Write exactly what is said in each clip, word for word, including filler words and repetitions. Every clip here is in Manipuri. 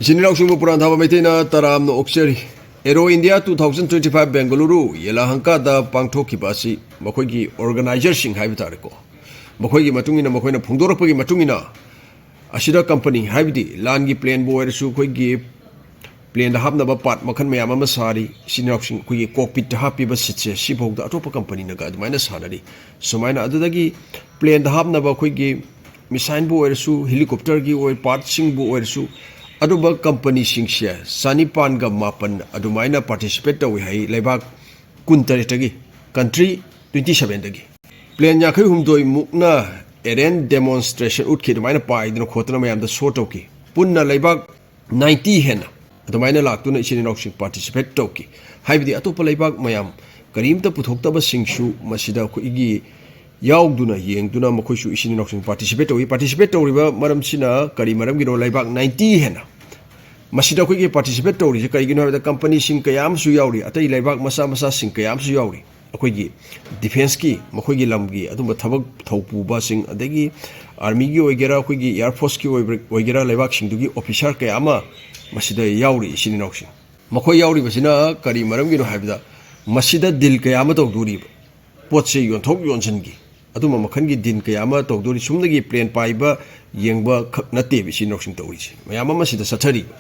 ꯏꯆꯤꯟ ꯏꯅꯥꯎꯁꯤꯡꯕꯨ ꯄꯨꯔꯥꯟ ꯊꯥꯕ ꯃꯩꯇꯩꯅ ꯇꯔꯥꯝꯅ ꯑꯣꯛꯆꯔꯤ꯫ Aero India two thousand twenty five Bengaluru ꯌꯦꯂꯥꯍꯪꯀꯥꯗ ꯄꯥꯡꯊꯣꯛꯈꯤꯕ ꯑꯁꯤ ꯃꯈꯣꯏꯒꯤ organizerꯁꯤꯡ ꯍꯥꯏꯕ ꯇꯥꯔꯦꯀꯣ, ꯃꯈꯣꯏꯒꯤ ꯃꯇꯨꯡ ꯏꯟꯅ, ꯃꯈꯣꯏꯅ ꯐꯣꯡꯗꯣꯔꯛꯄꯒꯤ ꯃꯇꯨꯡ ꯏꯟꯅ, ꯑꯁꯤꯗ company ꯍꯥꯏꯕꯗꯤ ꯂꯥꯟꯒꯤ planeꯕꯨ ꯑꯣꯏꯔꯁꯨ, ꯑꯩꯈꯣꯏꯒꯤ planeꯗ ꯍꯥꯞꯅꯕ part ꯃꯈꯜ ꯃꯌꯥꯝ ꯑꯃ ꯁꯥꯔꯤ꯫ ꯏꯆꯤꯟ ꯏꯅꯥꯎꯁꯤꯡ ꯑꯩꯈꯣꯏꯒꯤ cockpitꯇ ꯍꯥꯞꯄꯤꯕ seatꯁꯦ, ꯁꯤꯐꯥꯎꯗ ꯑꯇꯣꯞꯄ companyꯅꯒ ꯑꯗꯨꯃꯥꯏꯅ ꯁꯥꯟꯅꯔꯤ꯫ ꯁꯨꯃꯥꯏꯅ ꯑꯗꯨꯗꯒꯤ planeꯗ ꯍꯥꯞꯅꯕ ꯑꯩꯈꯣꯏꯒꯤ missileꯕꯨ ꯑꯣꯏꯔꯁꯨ, helicopterꯒꯤ ꯑꯣꯏ partꯁꯤꯡꯕꯨ ꯑꯣꯏꯔꯁꯨ, ꯑꯗꯨꯝꯕ companyꯁꯤꯡꯁꯦ ꯆꯅꯤꯄꯥꯟꯒ ꯃꯥꯄꯟ ꯑꯗꯨꯃꯥꯏꯅ participate ꯇꯧꯏ ꯍꯥꯏ, ꯂꯩꯕꯥꯛ ꯀꯨꯟꯇꯔꯦꯠꯇꯒꯤ, country twenty sevenꯗꯒꯤ꯫ Plane ꯌꯥꯡꯈꯩ ꯍꯨꯝꯗꯣꯏ ꯃꯨꯛꯅ air demonstration ꯎꯠꯈꯤ, ꯑꯗꯨꯃꯥꯏꯅ ꯄꯥꯏꯗꯅ ꯈꯣꯠꯇꯅ ꯃꯌꯥꯝꯗ show ꯇꯧꯈꯤ꯫ ꯄꯨꯟꯅ ꯂꯩꯕꯥꯛ ninety ꯍꯦꯟꯅ ꯑꯗꯨꯃꯥꯏꯅ ꯂꯥꯛꯇꯨꯅ ꯏꯆꯤꯟ ꯏꯅꯥꯎꯁꯤꯡ participate ꯇꯧꯈꯤ꯫ ꯍꯥꯏꯕꯗꯤ ꯑꯇꯣꯞꯄ ꯂꯩꯕꯥꯛ ꯃꯌꯥꯝ ꯀꯔꯤꯝꯇ ꯄꯨꯊꯣꯛꯇꯕꯁꯤꯡꯁꯨ ꯃꯁꯤꯗ ꯑꯩꯈꯣꯏꯒꯤ ꯌꯥꯎꯗꯨꯅ, ꯌꯦꯡꯗꯨꯅ ꯃꯈꯣꯏꯁꯨ ꯏꯆꯤꯟ ꯏꯅꯥꯎꯁꯤꯡ participate ꯇꯧꯏ꯫ Participate ꯇꯧꯔꯤꯕ ꯃꯔꯝꯁꯤꯅ ꯀꯔꯤ ꯃꯔꯝꯒꯤꯅꯣ? ꯂꯩꯕꯥꯛ ninety ꯍꯦꯟꯅ ꯃꯁꯤꯗ ꯑꯩꯈꯣꯏꯒꯤ participate ꯇꯧꯔꯤꯁꯦ ꯀꯔꯤꯒꯤꯅꯣ ꯍꯥꯏꯕꯗ, companyꯁꯤꯡ ꯀꯌꯥ ꯑꯃꯁꯨ ꯌꯥꯎꯔꯤ, ꯑꯇꯩ ꯂꯩꯕꯥꯛ ꯃꯆꯥ ꯃꯆꯥꯁꯤꯡ ꯀꯌꯥ ꯑꯃꯁꯨ ꯌꯥꯎꯔꯤ꯫ ꯑꯩꯈꯣꯏꯒꯤ defenceꯀꯤ, ꯃꯈꯣꯏꯒꯤ ꯂꯝꯒꯤ ꯑꯗꯨꯝꯕ ꯊꯕꯛ ꯊꯧ ꯄꯨꯕꯁꯤꯡ, ꯑꯗꯒꯤ armyꯒꯤ ꯑꯣꯏꯒꯦꯔꯥ, ꯑꯩꯈꯣꯏꯒꯤ air forceꯀꯤ ꯑꯣꯏꯕ-, ꯑꯣꯏꯒꯦꯔꯥ, ꯂꯩꯕꯥꯛꯁꯤꯡꯗꯨꯒꯤ officer ꯀꯌꯥ ꯑꯃ ꯃꯁꯤꯗ ꯌꯥꯎꯔꯤ, ꯏꯆꯤꯟ ꯏꯅꯥꯎꯁꯤꯡ꯫ ꯃꯈꯣꯏ ꯌꯥꯎꯔꯤꯕꯁꯤꯅ ꯀꯔꯤ ꯃꯔꯝꯒꯤꯅꯣ ꯍꯥꯏꯕꯗ, ꯃꯁꯤꯗ deal ꯀꯌꯥ ꯑꯃ ꯇꯧꯗꯣꯔꯤꯕ, ꯄꯣꯠꯁꯦ ꯌꯣꯟꯊꯣꯛ ꯌꯣꯟꯁꯤꯟꯒꯤ ꯑꯗꯨꯝꯕ ꯃꯈꯜꯒꯤ deal ꯀꯌꯥ ꯑꯃ ꯇꯧꯗꯣꯔꯤ꯫ ꯁꯨꯝꯅꯒꯤ plane ꯄꯥꯏꯕ, ꯌꯦꯡꯕ ꯈꯛ ꯅꯠꯇꯦꯕ ꯏꯆꯤꯟ ꯏꯅꯥꯎꯁꯤꯡ ꯇꯧꯔꯤꯁꯦ, ꯃꯌꯥꯝ ꯑꯃ ꯁꯤꯗ ꯆꯠꯊꯔꯤꯕ꯫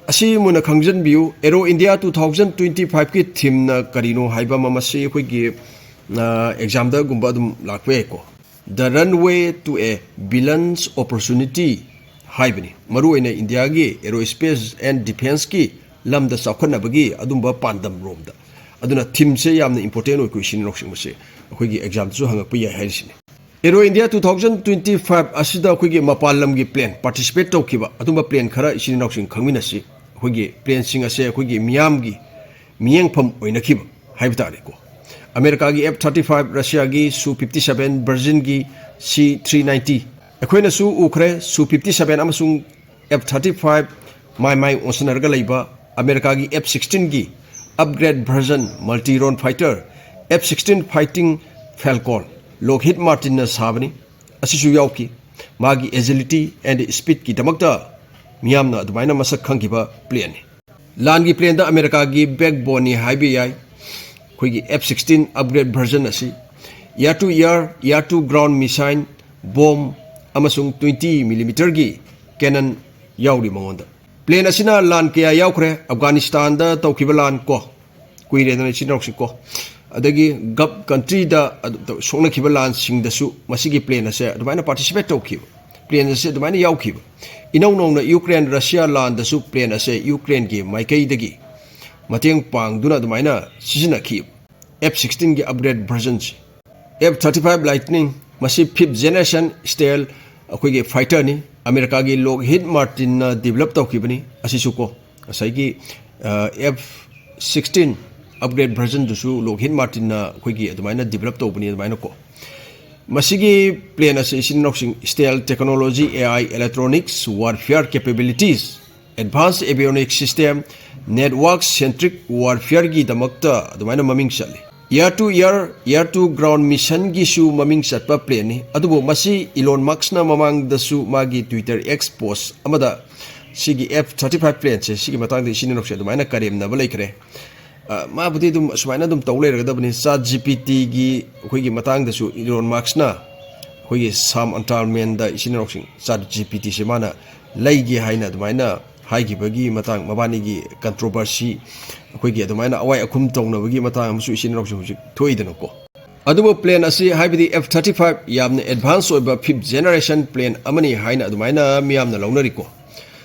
ꯑꯁꯤ ꯃꯨꯟꯅ ꯈꯪꯖꯟꯕꯤꯌꯨ, Aero India two thousand twenty fiveꯀꯤ themeꯅ ꯀꯔꯤꯅꯣ ꯍꯥꯏꯕ ꯑꯃ, ꯃꯁꯤ ꯑꯩꯈꯣꯏꯒꯤ, ꯑ, examꯗꯒꯨꯝꯕ ꯑꯗꯨꯝ ꯂꯥꯛꯄ ꯌꯥꯏꯀꯣ꯫ The Runway to a Villain's Opportunity ꯍꯥꯏꯕꯅꯤ꯫ ꯃꯔꯨꯑꯣꯏꯅ ꯏꯟꯗꯤꯌꯥꯒꯤ aerospace and defenceꯀꯤ ꯂꯝꯗ ꯆꯥꯎꯈꯠꯅꯕꯒꯤ ꯑꯗꯨꯝꯕ ꯄꯥꯟꯗꯝ ꯔꯣꯝꯗ꯫ ꯑꯗꯨꯅ themeꯁꯦ ꯌꯥꯝꯅ important ꯑꯣꯏꯀꯣ, ꯏꯆꯤꯟ ꯏꯅꯥꯎꯁꯤꯡ, ꯃꯁꯦ ꯑꯩꯈꯣꯏꯒꯤ examꯗꯁꯨ ꯍꯪꯉꯛꯄ ꯌꯥꯏ ꯍꯥꯏꯔꯤꯁꯤꯅꯤ꯫ Aero India two thousand twenty five ꯑꯁꯤꯗ ꯑꯩꯈꯣꯏꯒꯤ ꯃꯄꯥꯟ ꯂꯝꯒꯤ plane participate ꯇꯧꯈꯤꯕ ꯑꯗꯨꯝꯕ plane ꯈꯔ ꯏꯆꯤꯟ ꯏꯅꯥꯎꯁꯤꯡ ꯈꯪꯃꯤꯟꯅꯁꯤ꯫ ꯑꯩꯈꯣꯏꯒꯤ planeꯁꯤꯡ ꯑꯁꯦ ꯑꯩꯈꯣꯏꯒꯤ ꯃꯤꯌꯥꯝꯒꯤ ꯃꯤꯠꯌꯦꯡꯐꯝ ꯑꯣꯏꯅꯈꯤꯕ ꯍꯥꯏꯕ ꯇꯥꯔꯦꯀꯣ꯫ ꯑꯃꯦꯔꯤꯀꯥꯒꯤ F thirty five, ꯔꯁꯤꯌꯥꯒꯤ Su fifty seven, ꯕ꯭ꯔꯥꯖꯤꯜꯒꯤ C three ninety꯫ ꯑꯩꯈꯣꯏꯅꯁꯨ ꯎꯈ꯭ꯔꯦ, Su fifty seven ꯑꯃꯁꯨꯡ F thirty five ꯃꯥꯏ ꯃꯥꯏ ꯑꯣꯟꯁꯤꯟꯅꯔꯒ ꯂꯩꯕ꯫ ꯑꯃꯦꯔꯤꯀꯥꯒꯤ F sixteenꯒꯤ upgrade version multi-role fighter, F sixteen Fighting Falcon, Lockheed Martinꯅ ꯁꯥꯕꯅꯤ꯫ ꯑꯁꯤꯁꯨ ꯌꯥꯎꯈꯤ꯫ ꯃꯥꯒꯤ agility and speedꯀꯤꯗꯃꯛꯇ ꯃꯤꯌꯥꯝꯅ ꯑꯗꯨꯃꯥꯏꯅ ꯃꯁꯛ ꯈꯪꯈꯤꯕ planeꯅꯤ꯫ ꯂꯥꯟꯒꯤ planeꯗ ꯑꯃꯦꯔꯤꯀꯥꯒꯤ backboneꯅꯤ ꯍꯥꯏꯕ ꯌꯥꯏ ꯑꯩꯈꯣꯏꯒꯤ F sixteen upgrade version ꯑꯁꯤ꯫ Air to air, air to ground missile, bomb ꯑꯃꯁꯨꯡ twenty millimeterꯒꯤ cannon ꯌꯥꯎꯔꯤ ꯃꯉꯣꯟꯗ꯫ Plane ꯑꯁꯤꯅ ꯂꯥꯟ ꯀꯌꯥ ꯌꯥꯎꯈ꯭ꯔꯦ꯫ ꯑꯐꯒꯥꯅꯤꯁꯇꯥꯟꯗ ꯇꯧꯈꯤꯕ ꯂꯥꯟ ꯀꯣ, ꯀꯨꯏꯔꯦꯗꯅ ꯏꯆꯤꯟ ꯏꯅꯥꯎꯁꯤꯡ ꯀꯣ, ꯑꯗꯒꯤ Gulf countryꯗ ꯑꯗꯨ ꯇꯧ-, ꯁꯣꯛꯅꯈꯤꯕ ꯂꯥꯟꯁꯤꯡꯗꯁꯨ ꯃꯁꯤꯒꯤ plane ꯑꯁꯦ ꯑꯗꯨꯃꯥꯏꯅ participate ꯇꯧꯈꯤꯕ, plane ꯑꯁꯦ ꯑꯗꯨꯃꯥꯏꯅ ꯌꯥꯎꯈꯤꯕ꯫ ꯏꯅꯧ ꯅꯧꯅ ꯌꯨꯀ꯭ꯔꯦꯟ ꯔꯁꯤꯌꯥ ꯂꯥꯟꯗꯁꯨ plane ꯑꯁꯦ ꯌꯨꯀ꯭ꯔꯦꯟꯒꯤ ꯃꯥꯏꯀꯩꯗꯒꯤ ꯃꯇꯦꯡ ꯄꯥꯡꯗꯨꯅ ꯑꯗꯨꯃꯥꯏꯅ ꯁꯤꯖꯤꯟꯅꯈꯤ꯫ F sixteenꯒꯤ upgrade versionꯁꯤ꯫ F thirty five Lightning, ꯃꯁꯤ fifth generation stealth ꯑꯩꯈꯣꯏꯒꯤ fighterꯅꯤ꯫ ꯑꯃꯦꯔꯤꯀꯥꯒꯤ Lockheed Martinꯅ develop ꯇꯧꯈꯤꯕꯅꯤ꯫ ꯑꯁꯤꯁꯨ ꯀꯣ, ꯉꯁꯥꯏꯒꯤ, ꯑ, F sixteen upgrade versionꯗꯨꯁꯨ Lockheed Martinꯅ ꯑꯩꯈꯣꯏꯒꯤ ꯑꯗꯨꯃꯥꯏꯅ develop ꯇꯧꯕꯅꯤ, ꯑꯗꯨꯃꯥꯏꯅ ꯀꯣ꯫ ꯃꯁꯤꯒꯤ plane ꯑꯁꯤ ꯏꯆꯤꯟ ꯏꯅꯥꯎꯁꯤꯡ stealth technology, A I, electronics, warfare capabilities, advanced avionics system, network centric warfareꯒꯤꯗꯃꯛꯇ ꯑꯗꯨꯃꯥꯏꯅ ꯃꯃꯤꯡ ꯆꯠꯂꯤ꯫ Air to air, air to ground missionꯒꯤꯁꯨ ꯃꯃꯤꯡ ꯆꯠꯄ planeꯅꯤ꯫ ꯑꯗꯨꯕꯨ ꯃꯁꯤ Elon Muskꯅ ꯃꯃꯥꯡꯗꯁꯨ ꯃꯥꯒꯤ Twitter X post ꯑꯃꯗ ꯁꯤꯒꯤ F thirty five planeꯁꯦ, ꯁꯤꯒꯤ ꯃꯇꯥꯡꯗ ꯏꯆꯤꯟ ꯏꯅꯥꯎꯁꯦ ꯑꯗꯨꯃꯥꯏꯅ ꯀꯔꯦꯝꯅꯕ ꯂꯩꯈ꯭ꯔꯦ꯫ ꯑ, ꯃꯥꯕꯨꯗꯤ ꯑꯗꯨꯝ ꯑꯁꯨꯃꯥꯏꯅ ꯑꯗꯨꯝ ꯇꯧ ꯂꯩꯔꯒꯗꯕꯅꯤ꯫ ChatGPTꯒꯤ ꯑꯩꯈꯣꯏꯒꯤ ꯃꯇꯥꯡꯗꯁꯨ Elon Muskꯅ ꯑꯩꯈꯣꯏꯒꯤ Sam Altmanꯗ ꯏꯆꯤꯟ ꯏꯅꯥꯎꯁꯤꯡ ChatGPTꯁꯦ ꯃꯥꯅ ꯂꯩꯒꯦ ꯍꯥꯏꯅ ꯑꯗꯨꯃꯥꯏꯅ ꯍꯥꯏꯈꯤꯕꯒꯤ ꯃꯇꯥꯡ, ꯃꯕꯥꯅꯤꯒꯤ controversy, ꯑꯩꯈꯣꯏꯒꯤ ꯑꯗꯨꯃꯥꯏꯅ ꯑꯋꯥꯏ ꯑꯈꯨꯝ ꯇꯧꯅꯕꯒꯤ ꯃꯇꯥꯡ ꯑꯃꯁꯨ ꯏꯆꯤꯟ ꯏꯅꯥꯎꯁꯤꯡ ꯍꯧꯖꯤꯛ ꯊꯣꯛꯏꯗꯅꯀꯣ꯫ ꯑꯗꯨꯕꯨ plane ꯑꯁꯤ, ꯍꯥꯏꯕꯗꯤ F thirty five, ꯌꯥꯝꯅ advance ꯑꯣꯏꯕ fifth generation plane ꯑꯃꯅꯤ ꯍꯥꯏꯅ ꯑꯗꯨꯃꯥꯏꯅ ꯃꯤꯌꯥꯝꯅ ꯂꯧꯅꯔꯤꯀꯣ꯫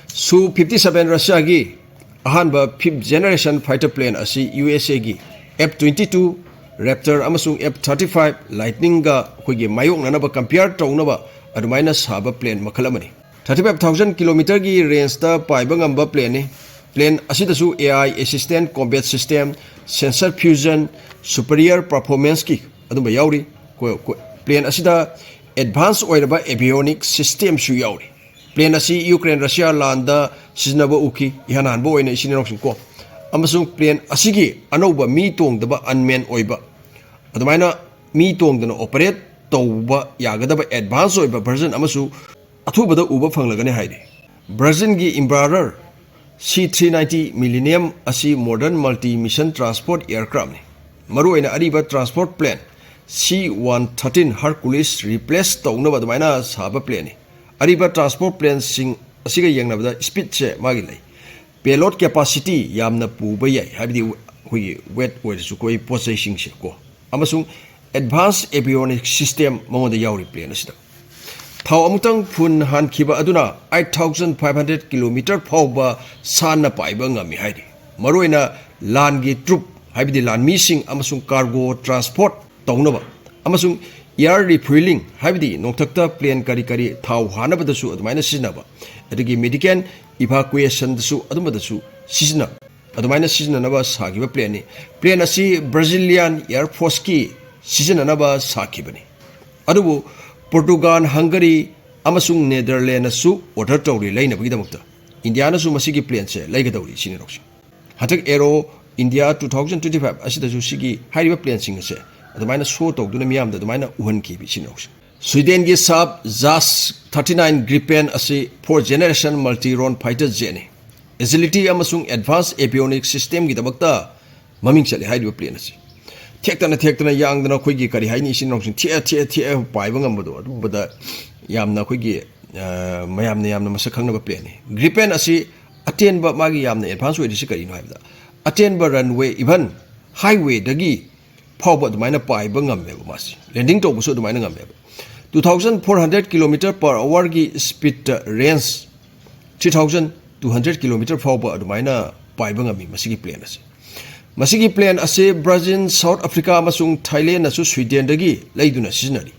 Su fifty seven Russiaꯒꯤ ꯑꯍꯥꯟꯕ fifth generation fighter plane ꯑꯁꯤ USAꯒꯤ F twenty two Raptor ꯑꯃꯁꯨꯡ F thirty five Lightningꯒ ꯑꯩꯈꯣꯏꯒꯤ ꯃꯥꯌꯣꯛꯅꯅꯕ, compare ꯇꯧꯅꯕ ꯑꯗꯨꯃꯥꯏꯅ ꯁꯥꯕ plane ꯃꯈꯜ ꯑꯃꯅꯤ꯫ Thirty five thousand kilometerꯒꯤ rangeꯇ ꯄꯥꯏꯕ ꯉꯝꯕ planeꯅꯤ꯫ Plane ꯑꯁꯤꯗꯁꯨ A I assistant combat system, sensor fusion, superior performanceꯀꯤ ꯑꯗꯨꯝꯕ ꯌꯥꯎꯔꯤ꯫ ꯀꯣ-, ꯀꯣ-, plane ꯑꯁꯤꯗ advance ꯑꯣꯏꯔꯕ avionic systemꯁꯨ ꯌꯥꯎꯔꯤ꯫ Plane ꯑꯁꯤ ꯌꯨꯀ꯭ꯔꯦꯟ ꯔꯁꯤꯌꯥ ꯂꯥꯟꯗ ꯁꯤꯖꯤꯟꯅꯕ ꯎꯈꯤ, ꯏꯍꯥꯟ ꯍꯥꯟꯕ ꯑꯣꯏꯅ ꯏꯆꯤꯟ ꯏꯅꯥꯎꯁꯤꯡ ꯀꯣ꯫ ꯑꯃꯁꯨꯡ plane ꯑꯁꯤꯒꯤ ꯑꯅꯧꯕ ꯃꯤ ꯇꯣꯡꯗꯕ unmanned ꯑꯣꯏꯕ, ꯑꯗꯨꯃꯥꯏꯅ ꯃꯤ ꯇꯣꯡꯗꯅ operate ꯇꯧꯕ ꯌꯥꯒꯗꯕ advance ꯑꯣꯏꯕ version ꯑꯃꯁꯨ ꯑꯊꯨꯕꯗ ꯎꯕ ꯐꯪꯂꯒꯅꯤ ꯍꯥꯏꯔꯤ꯫ ꯕ꯭ꯔꯥꯖꯤꯜꯒꯤ Embraer C three ninety Millennium ꯑꯁꯤ modern multi mission transport aircraftꯅꯤ꯫ ꯃꯔꯨꯑꯣꯏꯅ ꯑꯔꯤꯕ transport plane C one thirteen Hercules replace ꯇꯧꯅꯕ ꯑꯗꯨꯃꯥꯏꯅ ꯁꯥꯕ planeꯅꯤ꯫ ꯑꯔꯤꯕ transport planeꯁꯤꯡ ꯑꯁꯤꯒ ꯌꯦꯡꯅꯕꯗ speedꯁꯦ ꯃꯥꯒꯤ ꯂꯩ꯫ Payload capacity ꯌꯥꯝꯅ ꯄꯨꯕ ꯌꯥꯏ, ꯍꯥꯏꯕꯗꯤ ꯑꯩꯈꯣꯏꯒꯤ weight ꯑꯣꯏꯔꯁꯨ ꯑꯩꯈꯣꯏ ꯄꯣꯠ ꯆꯩꯁꯤꯡꯁꯦ ꯀꯣ꯫ ꯑꯃꯁꯨꯡ advanced avionics system ꯃꯉꯣꯟꯗ ꯌꯥꯎꯔꯤ plane ꯑꯁꯤꯗ꯫ ꯊꯥꯎ ꯑꯃꯨꯛꯇꯪ ꯐꯨꯟ ꯍꯥꯟꯈꯤꯕ ꯑꯗꯨꯅ eight thousand five hundred kilometer ꯐꯥꯎꯕ ꯁꯥꯟꯅ ꯄꯥꯏꯕ ꯉꯝꯃꯤ ꯍꯥꯏꯔꯤ꯫ ꯃꯔꯨꯑꯣꯏꯅ ꯂꯥꯟꯒꯤ troop, ꯍꯥꯏꯕꯗꯤ ꯂꯥꯟꯃꯤꯁꯤꯡ ꯑꯃꯁꯨꯡ cargo transport ꯇꯧꯅꯕ, ꯑꯃꯁꯨꯡ air refueling, ꯍꯥꯏꯕꯗꯤ ꯅꯣꯡꯊꯛꯇ plane ꯀꯔꯤ ꯀꯔꯤ ꯊꯥꯎ ꯍꯥꯟꯅꯕꯗꯁꯨ ꯑꯗꯨꯃꯥꯏꯅ ꯁꯤꯖꯤꯟꯅꯕ, ꯑꯗꯒꯤ medical evacuationꯗꯁꯨ ꯑꯗꯨꯝꯕꯗꯁꯨ ꯁꯤꯖꯤꯟꯅꯕ, ꯑꯗꯨꯃꯥꯏꯅ ꯁꯤꯖꯤꯟꯅꯅꯕ ꯁꯥꯈꯤꯕ planeꯅꯤ꯫ Plane ꯑꯁꯤ Brazilian Air Forceꯀꯤ ꯁꯤꯖꯤꯟꯅꯅꯕ ꯁꯥꯈꯤꯕꯅꯤ꯫ ꯑꯗꯨꯕꯨ Portugal, Hungary ꯑꯃꯁꯨꯡ Netherlandsꯅꯁꯨ order ꯇꯧꯔꯤ ꯂꯩꯅꯕꯒꯤꯗꯃꯛꯇ꯫ ꯏꯟꯗꯤꯌꯥꯅꯁꯨ ꯃꯁꯤꯒꯤ planeꯁꯦ ꯂꯩꯒꯗꯧꯔꯤ ꯁꯤꯅꯤ ꯅꯣꯛꯁꯤ꯫ ꯍꯟꯗꯛ Aero India two thousand twenty five ꯑꯁꯤꯗꯁꯨ ꯁꯤꯒꯤ ꯍꯥꯏꯔꯤꯕ planeꯁꯤꯡ ꯑꯁꯦ ꯑꯗꯨꯃꯥꯏꯅ show ꯇꯧꯗꯨꯅ ꯃꯤꯌꯥꯝꯗ ꯑꯗꯨꯃꯥꯏꯅ ꯎꯍꯟꯈꯤꯕ ꯁꯤꯅꯤ ꯅꯣꯛꯁꯤ꯫ Swedenꯒꯤ Saab JAS thirty nine Gripen ꯑꯁꯤ fourth generation multi-role fighter jetꯅꯤ꯫ Agility ꯑꯃꯁꯨꯡ advanced avionics systemꯒꯤꯗꯃꯛꯇ ꯃꯃꯤꯡ ꯆꯠꯂꯤ ꯍꯥꯏꯔꯤꯕ plane ꯑꯁꯤ꯫ ꯊꯦꯛꯇꯅ ꯊꯦꯛꯇꯅ ꯌꯥꯡꯗꯅ ꯑꯩꯈꯣꯏꯒꯤ ꯀꯔꯤ ꯍꯥꯏꯅꯤ, ꯏꯆꯤꯟ ꯏꯅꯥꯎꯁꯤꯡ ꯊꯦꯛꯑ ꯊꯦꯛꯑ ꯊꯦꯛꯑ ꯄꯥꯏꯕ ꯉꯝꯕꯗꯣ, ꯑꯗꯨꯝꯕꯗ ꯌꯥꯝꯅ ꯑꯩꯈꯣꯏꯒꯤ, ꯑ, ꯃꯌꯥꯝꯅ ꯌꯥꯝꯅ ꯃꯁꯛ ꯈꯪꯅꯕ planeꯅꯤ꯫ Gripen ꯑꯁꯤ ꯑꯇꯦꯟꯕ, ꯃꯥꯒꯤ ꯌꯥꯝꯅ advance ꯑꯣꯏꯔꯤꯁꯤ ꯀꯔꯤꯅꯣ ꯍꯥꯏꯕꯗ, ꯑꯇꯦꯟꯕ runway, even highwayꯗꯒꯤ ꯐꯥꯎꯕ ꯑꯗꯨꯃꯥꯏꯅ ꯄꯥꯏꯕ ꯉꯝꯃꯦꯕ ꯃꯥꯁꯤ꯫ Landing ꯇꯧꯕꯁꯨ ꯑꯗꯨꯃꯥꯏꯅ ꯉꯝꯃꯦꯕ꯫ Two thousand four hundred kilometer per hourꯒꯤ speedꯇ range three thousand two hundred kilometer ꯐꯥꯎꯕ ꯑꯗꯨꯃꯥꯏꯅ ꯄꯥꯏꯕ ꯉꯝꯃꯤ ꯃꯁꯤꯒꯤ plane ꯑꯁꯤ꯫ ꯃꯁꯤꯒꯤ plane ꯑꯁꯤ Brazil, South Africa ꯑꯃꯁꯨꯡ Thailandꯅꯁꯨ Swedenꯗꯒꯤ ꯂꯩꯗꯨꯅ ꯁꯤꯖꯤꯟꯅꯔꯤ꯫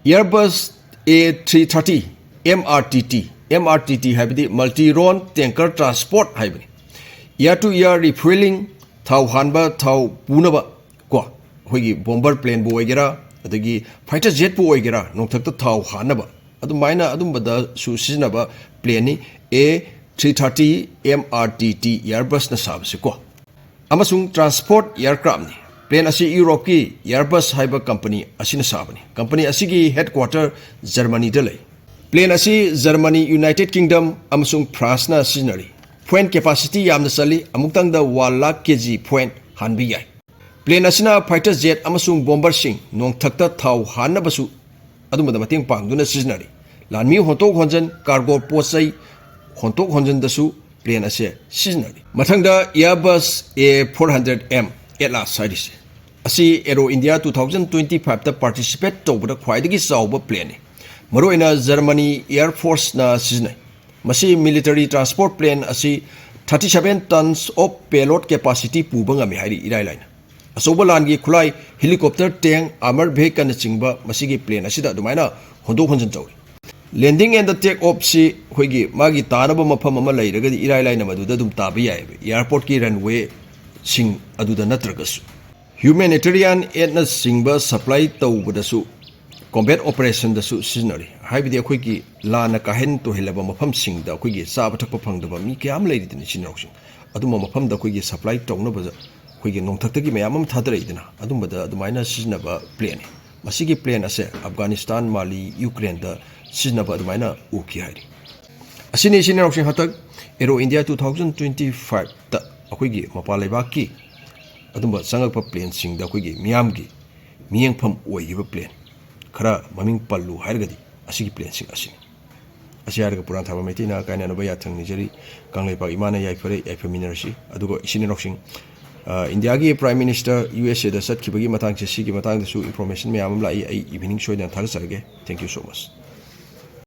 Airbus A three thirty MRTT, MRTT ꯍꯥꯏꯕꯗꯤ multi-role tanker transport ꯍꯥꯏꯕꯅꯤ꯫ Air to air refueling, ꯊꯥꯎ ꯍꯥꯟꯕ, ꯊꯥꯎ ꯄꯨꯅꯕ ꯀꯣ, ꯑꯩꯈꯣꯏꯒꯤ bomber planeꯕꯨ ꯑꯣꯏꯒꯦꯔꯥ, ꯑꯗꯒꯤ fighter jetꯄꯨ ꯑꯣꯏꯒꯦꯔꯥ, ꯅꯣꯡꯊꯛꯇ ꯊꯥꯎ ꯍꯥꯟꯅꯕ, ꯑꯗꯨꯃꯥꯏꯅ ꯑꯗꯨꯝꯕꯗꯁꯨ ꯁꯤꯖꯤꯟꯅꯕ planeꯅꯤ A three thirty MRTT Airbusꯅ ꯁꯥꯕꯁꯤ ꯀꯣ꯫ ꯑꯃꯁꯨꯡ transport aircraftꯅꯤ꯫ Plane ꯑꯁꯤ Europeꯀꯤ Airbus ꯍꯥꯏꯕ company ꯑꯁꯤꯅ ꯁꯥꯕꯅꯤ꯫ Company ꯑꯁꯤꯒꯤ headquarter Germanyꯗ ꯂꯩ꯫ Plane ꯑꯁꯤ Germany, United Kingdom ꯑꯃꯁꯨꯡ Franceꯅ ꯁꯤꯖꯤꯟꯅꯔꯤ꯫ Fuel capacity ꯌꯥꯝꯅ ꯆꯜꯂꯤ, ꯑꯃꯨꯛꯇꯪꯗ one lakh K G fuel ꯍꯥꯟꯕ ꯌꯥꯏ꯫ Plane ꯑꯁꯤꯅ fighter jet ꯑꯃꯁꯨꯡ bomberꯁꯤꯡ ꯅꯣꯡꯊꯛꯇ ꯊꯥꯎ ꯍꯥꯟꯅꯕꯁꯨ ꯑꯗꯨꯝꯕꯗ ꯃꯇꯦꯡ ꯄꯥꯡꯗꯨꯅ ꯁꯤꯖꯤꯟꯅꯔꯤ꯫ ꯂꯥꯟꯃꯤ ꯍꯣꯟꯇꯣꯛ ꯍꯣꯟꯖꯤꯟ, cargo ꯄꯣꯠ ꯆꯩ ꯍꯣꯟꯇꯣꯛ ꯍꯣꯟꯖꯤꯟꯗꯁꯨ plane ꯑꯁꯦ ꯁꯤꯖꯤꯟꯅꯔꯤ꯫ ꯃꯊꯪꯗ Airbus A four hundred M Atlas ꯍꯥꯏꯔꯤꯁꯦ꯫ ꯑꯁꯤ Aero India two thousand twenty fiveꯇ participate ꯇꯧꯕꯗ ꯈ꯭ꯋꯥꯏꯗꯒꯤ ꯆꯥꯎꯕ planeꯅꯤ꯫ ꯃꯔꯨꯑꯣꯏꯅ Germany Air Forceꯅ ꯁꯤꯖꯤꯟꯅꯩ꯫ ꯃꯁꯤ military transport plane ꯑꯁꯤ thirty seven tons of payload capacity ꯄꯨꯕ ꯉꯝꯃꯤ ꯍꯥꯏꯔꯤ ꯏꯔꯥꯏ ꯂꯥꯏꯅ꯫ ꯑꯆꯧꯕ ꯂꯥꯟꯒꯤ ꯈꯨꯠꯂꯥꯏ, helicopter, tank, armor vehicleꯅꯆꯤꯡꯕ ꯃꯁꯤꯒꯤ plane ꯑꯁꯤꯗ ꯑꯗꯨꯃꯥꯏꯅ ꯍꯣꯟꯗꯣꯛ ꯍꯣꯟꯖꯤꯟ ꯇꯧꯔꯤ꯫ Landing and take offꯁꯤ ꯑꯩꯈꯣꯏꯒꯤ ꯃꯥꯒꯤ ꯇꯥꯅꯕ ꯃꯐꯝ ꯑꯃ ꯂꯩꯔꯒꯗꯤ ꯏꯔꯥꯏ ꯂꯥꯏꯅ ꯃꯗꯨꯗ ꯑꯗꯨꯝ ꯇꯥꯕ ꯌꯥꯏꯑꯕ, airportꯀꯤ runwayꯁꯤꯡ ꯑꯗꯨꯗ ꯅꯠꯇ꯭ꯔꯒꯁꯨ꯫ Humanitarian aidꯅꯆꯤꯡꯕ supply ꯇꯧꯕꯗꯁꯨ, combat operationꯗꯁꯨ ꯁꯤꯖꯤꯟꯅꯔꯤ꯫ ꯍꯥꯏꯕꯗꯤ ꯑꯩꯈꯣꯏꯒꯤ ꯂꯥꯟꯅ ꯀꯥꯍꯦꯟ ꯇꯣꯏꯍꯜꯂꯕ ꯃꯐꯝꯁꯤꯡꯗ ꯑꯩꯈꯣꯏꯒꯤ ꯆꯥꯕ ꯊꯛꯄ ꯐꯪꯗꯕ ꯃꯤ ꯀꯌꯥ ꯑꯃ ꯂꯩꯔꯤꯗꯅ ꯏꯆꯤꯟ ꯏꯅꯥꯎꯁꯤꯡ, ꯑꯗꯨꯝꯕ ꯃꯐꯝꯗ ꯑꯩꯈꯣꯏꯒꯤ supply ꯇꯧꯅꯕꯗ ꯑꯩꯈꯣꯏꯒꯤ ꯅꯣꯡꯊꯛꯇꯒꯤ ꯃꯌꯥꯝ ꯑꯃ ꯊꯥꯗꯔꯛꯏꯗꯅ, ꯑꯗꯨꯝꯕꯗ ꯑꯗꯨꯃꯥꯏꯅ ꯁꯤꯖꯤꯟꯅꯕ planeꯅꯤ꯫ ꯃꯁꯤꯒꯤ plane ꯑꯁꯦ Afghanistan, Mali, Ukraineꯗ ꯁꯤꯖꯤꯟꯅꯕ ꯑꯗꯨꯃꯥꯏꯅ ꯎꯈꯤ ꯍꯥꯏꯔꯤ꯫ ꯑꯁꯤꯅꯤ ꯏꯆꯤꯟ ꯏꯅꯥꯎꯁꯤꯡ ꯍꯟꯗꯛ Aero India two thousand twenty fiveꯇ ꯑꯩꯈꯣꯏꯒꯤ ꯃꯄꯥꯟ ꯂꯩꯕꯥꯛꯀꯤ ꯑꯗꯨꯝꯕ ꯆꯪꯉꯛꯄ planeꯁꯤꯡꯗ ꯑꯩꯈꯣꯏꯒꯤ ꯃꯤꯌꯥꯝꯒꯤ ꯃꯤꯠꯌꯦꯡꯐꯝ ꯑꯣꯏꯈꯤꯕ plane ꯈꯔ ꯃꯃꯤꯡ ꯄꯜꯂꯨ ꯍꯥꯏꯔꯒꯗꯤ ꯑꯁꯤꯒꯤ planeꯁꯤꯡ ꯑꯁꯤꯅꯤ꯫ ꯑꯁꯤ ꯍꯥꯏꯔꯒ ꯄꯨꯔꯥꯟ ꯊꯥꯕ ꯃꯩꯇꯩꯅ ꯀꯥꯏꯅꯅꯕ ꯌꯥꯊꯪ ꯅꯤꯖꯔꯤ꯫ ꯀꯪꯂꯩꯄꯥꯛ ꯏꯃꯥꯅ ꯌꯥꯏꯐꯔꯦ, ꯌꯥꯏꯐꯃꯤꯟꯅꯔꯁꯤ꯫ ꯑꯗꯨꯒ ꯏꯆꯤꯟ ꯏꯅꯥꯎꯁꯤꯡ, ꯑ, ꯏꯟꯗꯤꯌꯥꯒꯤ Prime Minister U S Aꯗ ꯆꯠꯈꯤꯕꯒꯤ ꯃꯇꯥꯡꯁꯦ, ꯁꯤꯒꯤ ꯃꯇꯥꯡꯗꯁꯨ information ꯃꯌꯥꯝ ꯑꯃ ꯂꯥꯛꯏ꯫ ꯑꯩ evening ꯁꯣꯏꯗꯅ ꯊꯥꯒꯠꯆꯔꯒꯦ꯫ Thank you so much꯫